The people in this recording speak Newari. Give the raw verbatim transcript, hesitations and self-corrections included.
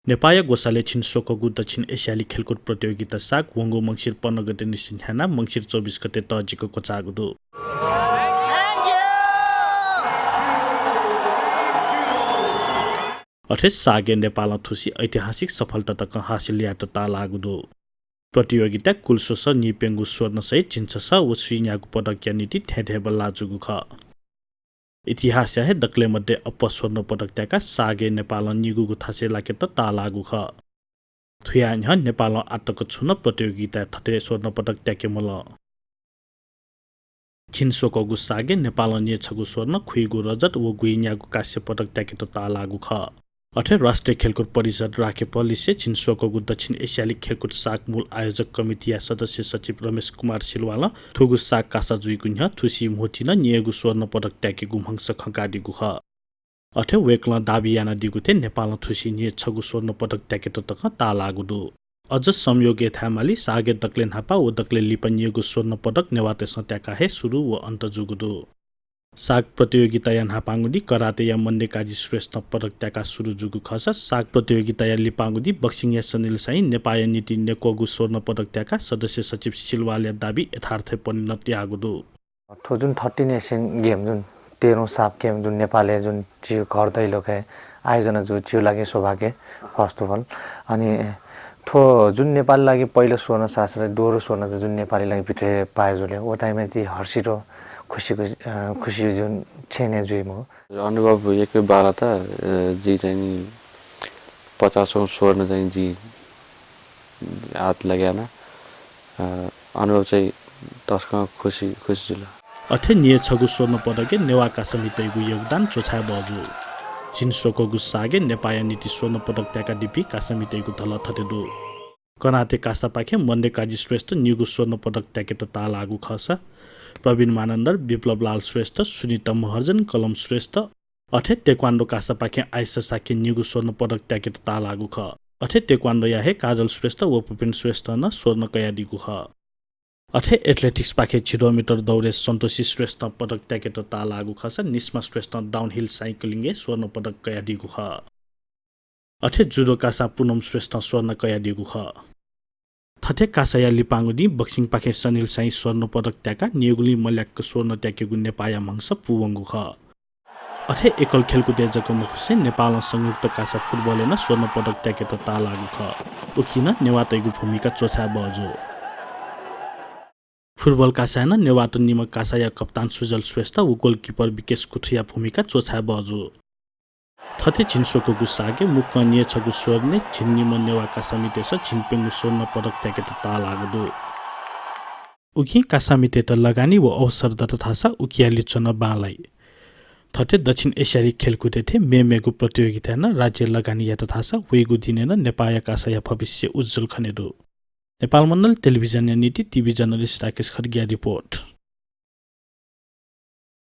नेपाःया ग्वसालय् झिंस्वक्वःगु दक्षिण एसियाली खेलकुद प्रतियोगिता साग वंगु मंसिर पन्ध्र गते निसें न्ह्यानाः मंसिर चौबिस गते तःजिक क्वचाःगु दु। अथे सागय् नेपालं थुसी ऐतिहासिक सफलता तकं हासिल यायेत ताःलाःगु दु। प्रतियोगिताय् कुल स्वसः नीप्यंगू स्वर्ण सहित झिंछसः व स्वीन्यागू पदकया निंतिं थेंथें बल्लाः जूगु खः। इतिहासया हे दकलय् मध्ये अप्वः स्वर्ण पदक त्याकाः सागय् नेपालं निगूगु थासय् लाकेत ताःलाःगु खः। थुया न्ह्यः नेपालं आःतक छुं नं प्रतियोगिताय् थथे स्वर्ण पदक त्याके मल। झिंस्वक्वःगु सागय् नेपालं न्यय्छगू स्वर्ण, खुइगू रजत व गुइन्यागू कांस्य पदक त्याकेत ताःलाःगु खः। अथे राष्ट्रिय खेलकुद परिषद राखेपलिसे झिंस्वक्वःगु दक्षिण एसियाली खेलकुद साग मूल आयोजक कमिटीया सदस्य सचिव रमेश कुमार सिलवालं थुगु साग कासा जुइगु न्ह्यः थुसी म्होतिं नं न्यय्गू स्वर्ण पदक त्याकेगु म्हगस खंकादीगु खः। अथे वय्कलं दाबी यानादीगु थें नेपालं थुसी न्यय्छगू स्वर्ण पदक त्याकेत तकं ताःलाःगु दु। अझ संयोगय् धायेमाली, सागय् दकलय् न्हापा व दकलय् लिपा न्यय्गू स्वर्ण पदक नेवाःतय्सं त्याकाः हे सुरु व अन्त जूगु दु। साग प्रतियोगिताया न्हापांगु दिं करातेया मण्डे काजी श्रेष्ठं पदक त्याकाः सुरु जूगु खःसा साग प्रतियोगिताया लिपांगु दिं बक्सिङया सनिल साइं नेपाःया निंतिं न्यय्क्वःगू स्वर्ण पदक त्याकाः सदस्य सचिव सिलवालया दाबी यथार्थय् परिणत याःगु दु। थ्व जुन थर्टिन एसियन गेम जुन तेह्रौँ साग गेम जुन नेपालय् जुन झीगु घर दैलोकय् आयोजना जू झीगु लागि सौभाग्य first of all। अनि थ्व जुन नेपाली लागि पहिलो स्वर्ण साथसाथै दोहोरो स्वर्ण जुन नेपाली लागि भित्रे पाये जुल व time-य् ति हर्षित व खुसी खुसी, अ, खुसी जुन छेँय् जुइम्ह। अनुभव यक्व बांलात, अ, जि चाहिँ नि पचासौँ स्वर्ण चाहिँ जि हात लगाना, अ, अनुभव चाहिँ तसकं खुसी, खुसी जुल। अथे न्यय्छगू स्वर्ण पदकय् नेवाः कासामितय्गु योगदान च्वछाये बहःजू। झिंस्वक्वःगु सागय् नेपाःया निंतिं स्वर्ण पदक त्याकादीपिं कासामितय्गु धलः थथे दु। कराते कासापाखें मण्डे काजी श्रेष्ठ निगू स्वर्ण पदक त्याकेत ताःलाःगु खःसा प्रवीण मानन्धर, विप्लव लाल श्रेष्ठ, सुनिता महर्जन, कलम श्रेष्ठ, अथे taekwondo कासापाखें आइसा शाक्य निगू स्वर्ण पदक त्याकेत ताःलाःगु खः। अथे taekwondo-या हे काजल श्रेष्ठ व भूपेन श्रेष्ठं नं स्वर्ण कयादीगु खः। अथे athletics पाखें झिरो मिटर दौडय् सन्तोषी श्रेष्ठं पदक त्याकेत ताःलाःगु खःसा निस्मा श्रेष्ठं downhill cycling-य् स्वर्ण पदक कयादीगु खः। अथे judo कासां पुनम श्रेष्ठं स्वर्ण कयादीगु खः। थथे कासाया लिपांगु दिं बक्सिङपाखें सनिल साइं स्वर्ण पदक त्याकाः न्यय्गुलिं मल्याक्क स्वर्ण त्याकेगु नेपाःया म्हगस पूवंगु खः। अथे एकल खेलकुदय् जक मखुसें नेपालं संयुक्त कासा फुटबलय् नं स्वर्ण पदक त्याकेत ताःलाःगु खः। उकिं नं नेवाःतय्गु भूमिका च्वछाये बहःजू। फुटबल कासाय् नं नेवाःत निम्ह कासाया कप्तान सुजल श्रेष्ठ व goalkeeper विकेश कुथुया भूमिका च्वछाये बहःजू। थथे झिंस्वक्वःगु सागय् मुक्कं न्यय्छगू स्वर्णय् झिंनिम्ह नेवाः कासामितय्सं झिंप्यंगू स्वर्ण पदक त्याकेत ताःलाःगु दु। उकिं कासामितय्त लगानी व अवसर दत धाःसा उकिया लिच्वः नं बांलाइ। थथे दक्षिण एसियाली खेलकुदय् थें मेमेगु प्रतियोगिताय् नं राज्यं लगानी यात धाःसा वइगु दिनय् नं नेपाःया कासाया भविष्य उज्ज्वल खने दु। नेपाल मण्डल टेलिभिजनया निंतिं टिभी जर्नलिस्ट राकेश खड्गीया रिपोर्ट।